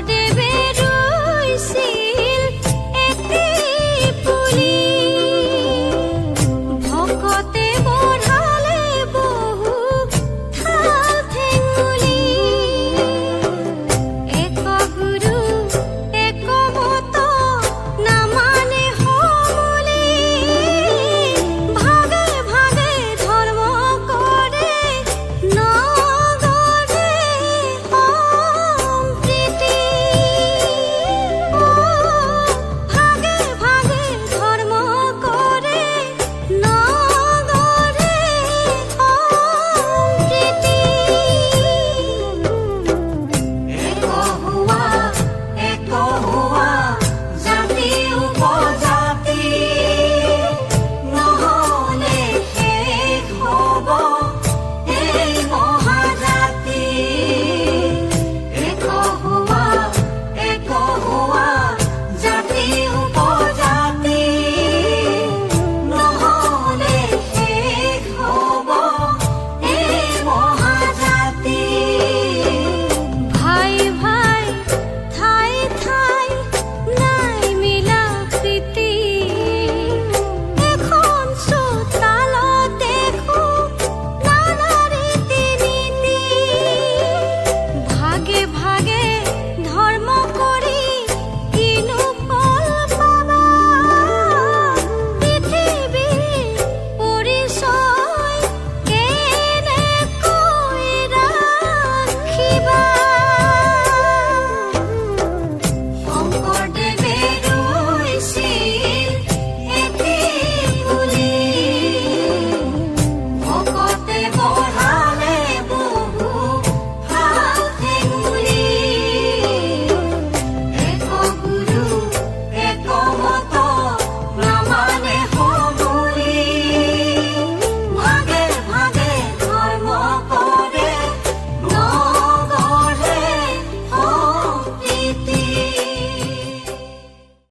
শংকৰদেৱে ৰুইছিল এটি পুলি, ভকতে বঢ়ালে বহু ঠাল ঠেঙুলি। এক গুৰু এক মত নামানে সমূলি, ভাগে ভাগে ধৰ্ম কৰে নগৰে সম্প্ৰীতি। অ, ভাগে ভাগে ধৰ্ম কৰে নগৰে সম্প্ৰীতি। এক হোৱা, এক হোৱা, জাতি উপজাতি, নহ'লে শেষ হ'ব এই মহাজাতি। এক হোৱা, এক হোৱা, জাতি উপজাতি, নহ'লে শেষ হ'ব এই মহাজাতি। ভাই ভাই ঠাই ঠাই নাই মিলা প্ৰীতি, এখন চোতালত দেখো নানা ৰীতি নীতি। ভাগে ভাগে